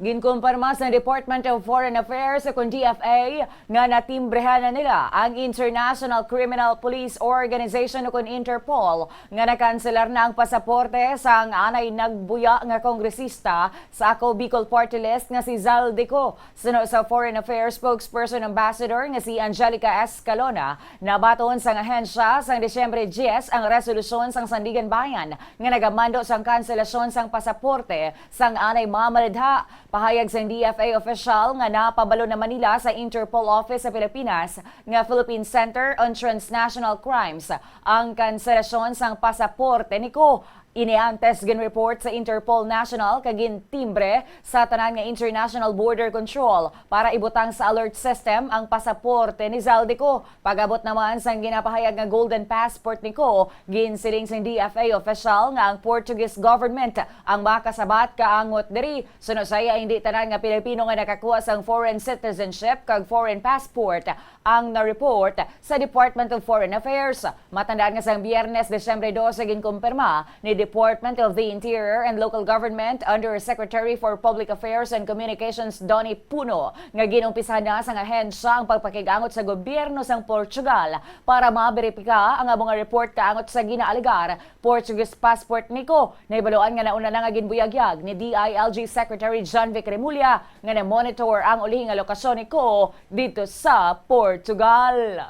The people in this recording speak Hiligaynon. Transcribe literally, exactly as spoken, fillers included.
Ginkumpirma sa Department of Foreign Affairs o kon D F A nga natimbrehan na nila ang International Criminal Police Organization o kon Interpol nga nakanselar na ang pasaporte sang anay nagbuya nga kongresista sa Ako Bicol Party List nga si Zaldy Co. Suno sa Foreign Affairs spokesperson ambassador nga si Angelica Escalona, nabaton sang ahensya sang Disyembre diyes ang resolusyon sang Sandiganbayan nga nagamando sang kanselasyon sang pasaporte sang anay mamaledha. Pahayag sang D F A official nga napabalo na man nila sa Interpol Office sa Pilipinas nga Philippine Center on Transnational Crimes ang kanselasyon sang pasaporte ni Co. Ini antes ginreport sa Interpol National kag gintimbre sa tanan nga international border control para ibutang sa alert system ang pasaporte ni Zaldy Co. Pag-abot naman sang ginapahayag nga golden passport ni Co, ginsiling sang D F A official nga ang Portuguese government ang makasabat kaangot diri. Suno sa iya, hindi tanan nga Pilipino nga nakakuha sang foreign citizenship kag foreign passport ang na-report sa Department of Foreign Affairs. Matandaan nga sang Biyernes, Disyembre dose, ginkumpirma ni Department of the Interior and Local Government Undersecretary for Public Affairs and Communications Donnie Puno nga ginumpisahan na sang ahensya ang pagpakig-angot sa gobyerno sang Portugal para maberipika ang amo nga report kaangot sa ginaalegar Portuguese passport ni Co. Nahibaluan nga nauna na nga ginbuyagyag ni D I L G Secretary John Vic Remulla nga na-monitor ang ulihi nga lokasyon ni Co didto sa Portugal.